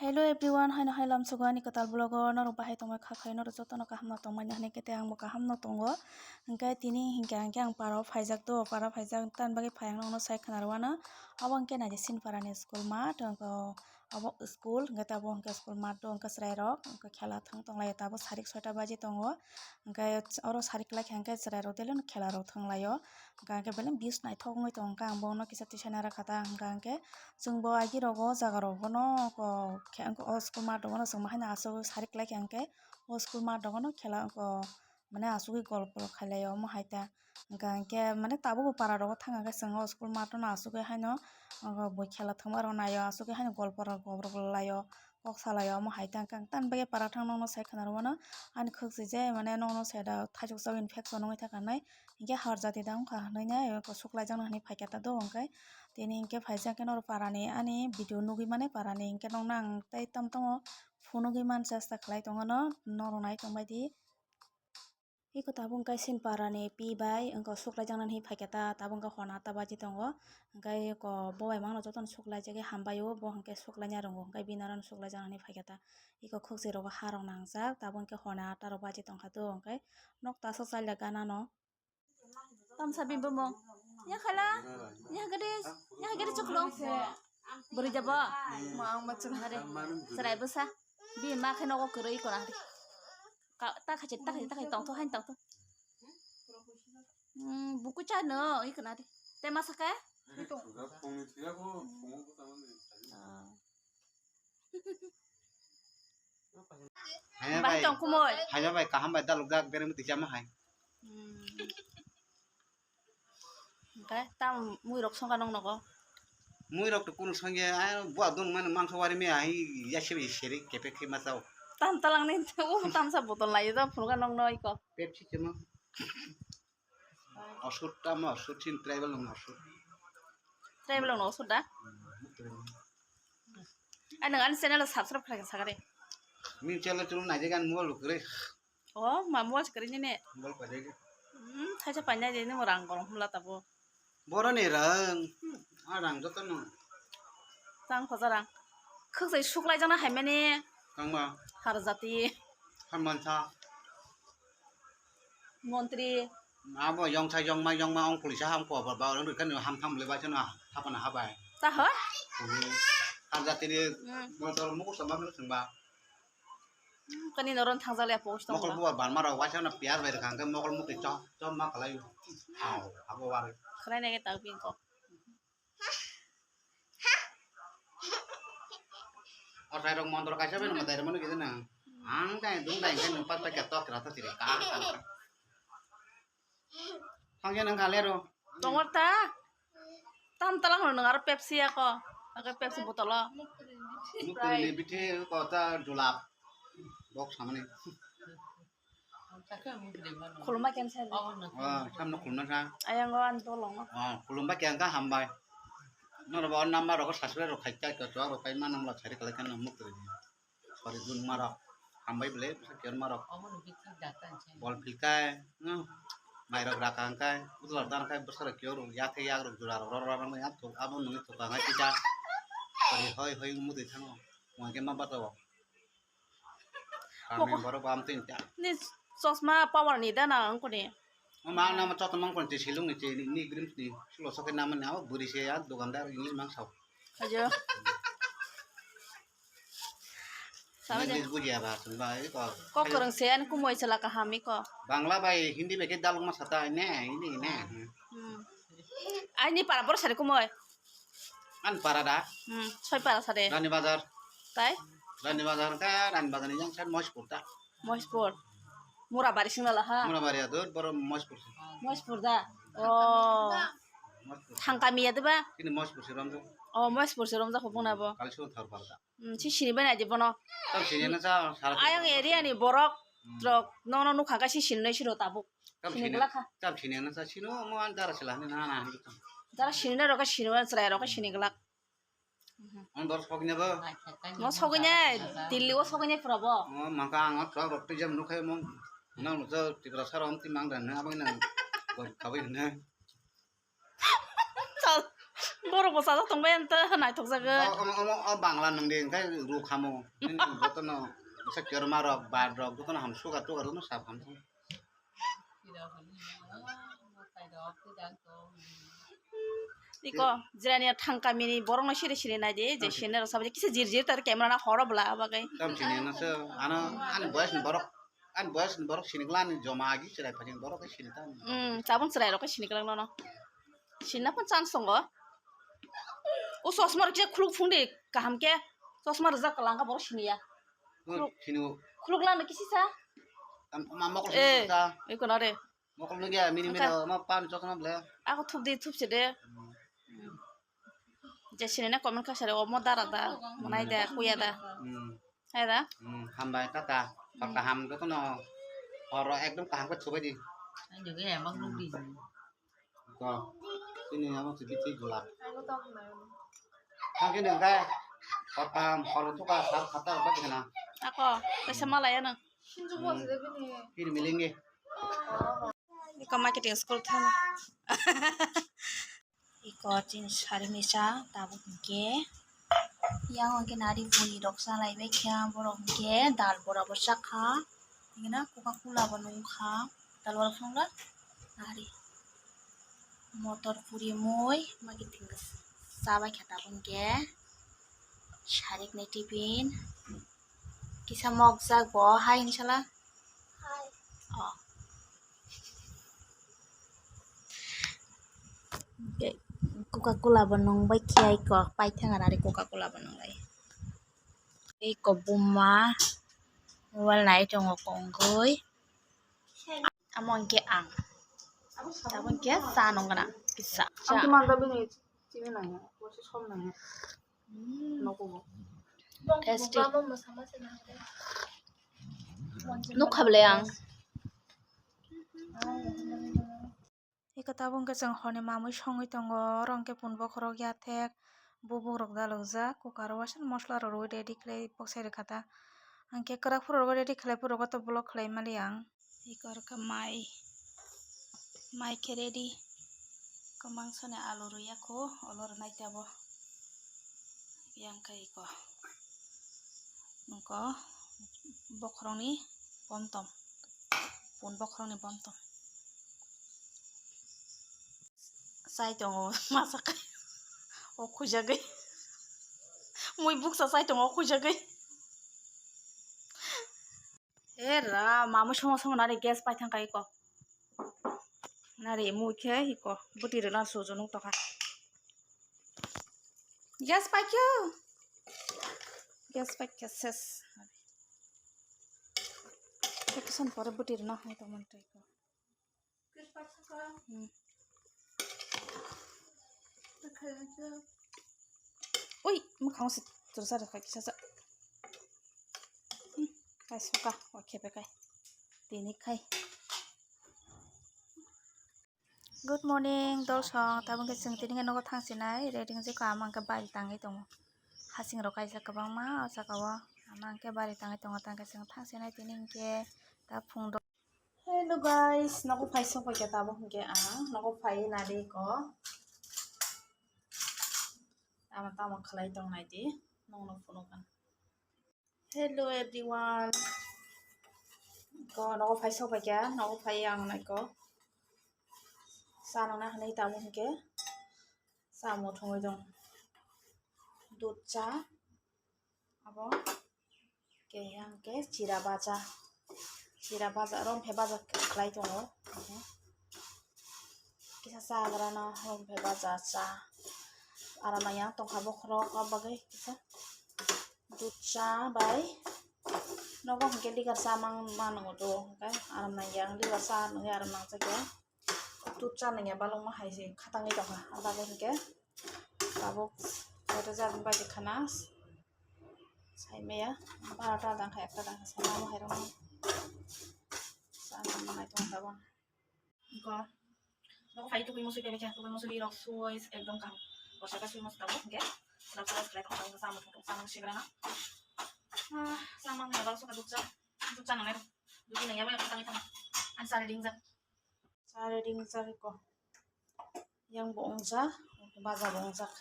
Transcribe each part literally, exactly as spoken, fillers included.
Hello everyone, haino hai lamsogo ani kwtal vlog o norok bahai tongbai kha khe norok jotono kaham no tongmani hinwi khe tei ang bo kaham no tongo. Hwnkhe tini hinkhe ang khe ang para o phaijak do, para o phaijak tamni bagwi phai ang nokno sai khna rw ano. Abo hwnkhe naidi Sinpara ni school mat, hwnkhe abo school hwnkhe tabuk hwnkhe school mat o hwnkhe chwrai rok hwnkhe khela thwng tong lai o, tabuk sarik soita baji tongo. Hwnkhe oro sarik lai khe hwnkhe chwrai rok daily no khela rok thwng lai o. Hwnkhe belai views naithok wngwi tongo, hwnkhe ang bono kisa tisaina rwkha ta, hwnkhe chwngbo agi rogo o jaga rogo no o school mat rogo no chwng ma haino asugwi sarik lai khe hwnkhe o school mat rogo no khela mane asugwi golpo khailai o omo hai ta. Hwnkhe mane tabukbo para rogo thang khe chwng o school mat no asugwi haino bui khela thwngma rok nai o, asugwi haino golpo rok lai o. Kok salai o omo hai tang kang tan bagwi para thang nokno sai khwna rw mano. Ani khwk se je mane nokno sai da thaichuk chao infection wngwi thangkha nai. Hinkhe har jati da wngkha hinwi nai suklai jakna hinwi phaikha ta do hwnkhe. Tini hinkhe phaijak khe norok parani ani video nugwi mani parani hinkhe nokno ang tei tamo tamo phunugwi man chesta khlai tongo no norok nai tongbai di. Iko tabuk hwnkhe Sinpara ni P bai wngkha suklai jaknani hinwi phaikha ta, tabuk hwnkhe hona ta baji tongo, hwnkhe iko bo bai mano jotono suklai jagwi hambai o, bo hwnkhe suklaina rwngo, hwnkhe bini aro suklai jaknani hinwi phaikha ta, iko khwk se rogo ha rok nangjak, tabuk hwnkhe hona ta rok baji tongkha to, hwnkhe nok ta aswk chailak gana no. Tamsa bini bumung. Ya khala. Ya gede. Ya gede chuklo. Bwrwi jabo. Ma ang ma chwng hari. Chwrai bwsa. Bi ma khe nogo kwrwi kona hari. Ka ta khachi ta khachi ta khachi tongtho hain tongtho. Hmm, buku cha no i kona hari. Te masa ka? Ah. Haiya Bahai bai, tong kumui. Haiya bai kaham bai dalok jak bereng twi chama hai. Hmm. Hwnkhe tam mui rok songkha nong nogo? Mui rok to kunu songya, ai bua dong mani mangso wari me ai ya seri seri kepek khe ma chao. Tam talang ni o tamsa botol lai da phunukha nong noi ko. Pepsi chemo. Osur tamo osur chin tribal nong osur. Tribal nong osur da? Ai nang ani channel subscribe khlai sakare. Min channel chulu nai jagan mo lukre. Oh, ma mo chikri ni ne. Bol pa jaga. Hmm, thaisa paina de ni mo rang gorong hum la tabo. Boroni rang. A rang joto no. Tang khoja rang. Khwk sai suklai jana hai mani. Tangma. Har jati. Hamansa. Montri. Abo yongsa yongma yongma ong police ham ko ba ba ong kan ham tham le ba chana hapana habai. Ta ho? Har jati ni. Hmm. Motor mukur sama mele sengba. Hmm, kani noron thangja le post tong. Mokol bubar ban maro waisa na piyar bai khang ke mokol muki chom chom ma khalai. Au, abo war. Khalai nai ke tau pin ko. O sai rok montor kaisa bai no matai rok mano kisa na. Ang dai dung dai kan pas pai ka tok ra ta tiri ka. Thangya nang kha lero. Tongor ta. Tam tala hono nang aro Pepsi ako. Ako Pepsi botolo. Mukri ni bithi ko ta julap. Bok samani. Khuluma ken sai. Ah, samno khuluma sa. Ayang o an tolong. Ah, khulumba ken ka hambai. Noro bo number rok subscribe rok khai kai to rok kai manam la chari kala kan mukri. Sori gun marok. Hambai bele bwsa kiyor marok. Omo no bithi data se. Bol philkai. Hmm. Mai rok raka hwngkai. Bwsa rok dan kai bwsa rok kiyor rok yak yak rok jura rok rok rok rok yak thok abo nungni thok hwngai kisa. Sori hoi hoi mudui thango. Mo hwnkhe ma bata o. Kami Moko- borok bam tin ta. Ni chosma power ni da na angkoni. O ma na ma chotma angkoni silung ni ni green ni sulo soke na ma na buri se ya dogandar English mang sao. Ajo. Sama je. English bujiya ba, sung ba, iko. Kok kwrwng se, ani kumui chwla kaham, iko. Bangla bai Hindi bai khe dalok ma sata, ne, Hindi, ne. Hmm. Aini para boro sari kumui. An para da? Hmm, soi para sari. Rani Bazar. Tai? Rani Bazar ka, Rani Bazar ni yang san Moispur ta. Moispur. Murabari sing lala ha? Murabari adur, boro Moispur se. Moispur da? Oh. Moispur. Thangkami ya diba? Ini Moispur se romjo. Oh, Moispur se romjo hubung na bo. Kali sudah thar para da. Hmm, si sini bai naji bono. Tam sini na sa, sara. Ayang area ni borok, hmm, trok, no, no, nukha ka si sini nai siro tabuk. Tam sini sini, glak kha. Tam sini na sa, sino mo an dara sila ni na na. Dara sini na roka sini wan srai roka sini glak. Ang dor soknya bo. Mo soknya, Delhi o soknya pura bo. Mo mangka ang trok rok tijam nukhai mo. Nang nujo Tripura sar om timang dan na abang nang. Kawai na. Chal. Borok bo chajak tongbai anta naithok jago. O, omo, omo, o bangla nung de, engkai ruk hamo. Nini jotono, bwsa kerma rok, bat rok, jotono ham sugar tugar jotono sap ham. Iko, jirani thang kamini borok no siri siri nai di, je sini rok sabai kisa jir jir tar camera na horo bwla abagai. Tam sini na se, ano, ani boyas ni borok, ani boyas ni borok sini kla ni joma agi chirai phajin borok ke sini tam. Hmm, tabun chirai rok ke sini kla no no. Sinna pun chance tongo. O chosma rok kisa khuluk phung di kaham khe. Chosma rijak kwlwng kha borok siniya. Khuluk. Sini o. Khuluk lano kisi sa. Am, ma mokol Eh, sini sa. Oi kono re. Mokol no gya mini mini Angka. Ma pan chosma ble. Ako thup di thup se de. Hmm. Je sini na comment kha sare omo dara da. Manai da kuya da. Hmm. Hai da. Hmm, hambai tata. Paka ham to no. Horo ekdom kaham khe chubai di. Ang jogi emang Hmm. lubdi. Ko, ini amo sigi ti gulap. Thang kini kai, kotam, holo tuka, sab khata, obat kena. Ako, kaisa malaya nang. Hmm. Ini milingi. Iko marketing school thana. Iko chini sari misa, tabuk hingke. Yang hingke nari bui rok salai bai kha, borok hingke dal bora bo sakha. Hingke na Coca Cola bo nungkha. Talwal phunukla nari motor puri mui magi tingkha chabai kha tabuk hingke sarikni tiffin kisa mokjak bo hai hinwi sala. Hai. Oh. Coca Cola bo nung bai khe ai kok paithang ani Coca Cola bo nung lai. Tei kobuma mobile nai tongo kongoi. Amo hwnkhe ang. Abo hwnkhe cha nung gana kisa. Ang khe manda bini chini nangya, bosi som nangya. Hmm. Nogo bo. Tasty. Nukha bwle ang. Eko tabuk hwnkhe chwng horni mamwi songwi tongo, oro hwnkhe pun bokhorok yathek, bubuk rok dalokjak, cooker o waisa mosola rok rwui ready khlai boksai rwkha ta. Hwnkhe kwrak phuru rok ready khlai phuru rok to vlog khlai mali ang. Eko aro khe mai, mai khe ready, kwmang soni alu rwya kho, olo rwnai tei abo. Yang khe eko, eko bokhorokni bomtom, pun bokhorokni bomtom. Chai tongo masa khai, o khujagwi. Mui buksa chai tongo, o khujagwi. Era, mamui somo somo nari gas paithang kai ko. Nari mui khe iko, bwtwi rwna suju nuk tokha. Gas paikhe. Gas paikhe ses. Ekison pore bwtwi rwna hai tongmani twi ko. Hmm. Ui, mwkhang se tursa rwkha kisa sa. Hmm, kai soka, o khepe kai. Tini khai. Good morning, dolsong. Tabuk khe chwng tini khe nogo thangsinai, ready wngwi kha, ama hwnkhe bari tangwi tongo. Hasing rok kaijak kwbangma o jaga o, ama hwnkhe bari tangwi tongo, tang khe chwng thangsinai tini hwnkhe ta phung do. Hello guys, nogo phai sok paikha tabuk hwnkhe ang nogo phai nadi ko. Tamo tamo khlai tong nai di, nongno phunukha. Hello everyone. Ko nogo phai sok paikha, nogo phai ang nai ko. Sa nangna hwnwi tabuk hwnkhe sa muthungwi tong. Dud cha. Abo keha hwnkhe chira baja, chira baja, romphe baja khlai tongo. Kisa chagrano romphe baja cha, aro nang yang tongkha bokhorok, o bagwi kisa dud cha bai nogo hwnkhe ligar cha mang, mango do hwnkhe aro nang yang ligar cha nungwi aro nangjakya. Dud cha nungya balokma hai se khatangwi tongkha, abo bagwi hwnkhe tabuk kaitor jani bagwi khana sai maya, barota dangkha, ekta dangkha, sai mama hai rokno cha nangma nai tongkha bo. Iko nogo phai tukui musui pebe khe, tukui musui rok sui ekdom kaham. Borsa ka sui musui tabuk hwnkhe slap slap khlai tongkha, cha muthung tong, cha nang sigra na. Ah, cha mang ya balok soka dud cha, dud cha nangnai rok, dud nangya ba ekta tangwi tong, ani cha ready wngjak. Cha ready wngjak iko. Yang bo wngjak, baja bo wngjak.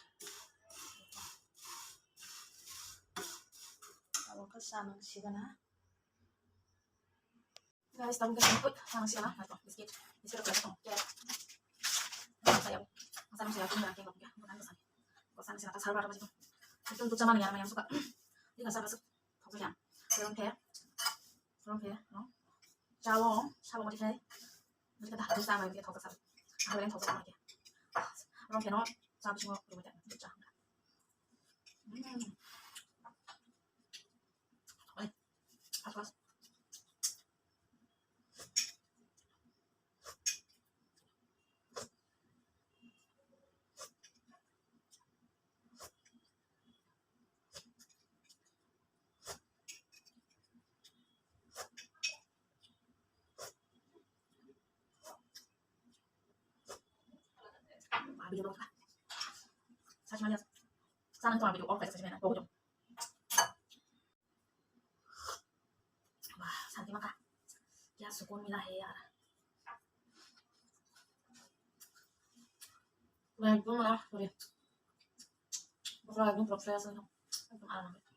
Abo khe cha nang sigana. Guys, tabuk khe sampai tang sila, naito, biscuit, biscuit rok tong, cake. Ang saya, ang saya pun berangkat kok ya, bukan pesan. Kok sana sila tak sabar apa sih? Itu untuk zaman ya, yang suka. Ini nggak sabar sih, kok ya. Belum kayak, belum kayak, no. Cawo, cawo mau dikai. Mau dikai dah, harus sama dia kok sabar. Aku yang kok sama dia. Belum kayak no, sabar semua belum ada, pecah. Hmm. Apa? Video off. Sachi manya. Sana tu video off sachi manya. Bobo jom. Wah, santi maka. Kya sukun mila hai yaar. Pura ekdom ah, pura. Pura ekdom pura fresh hai. Ekdom aram hai.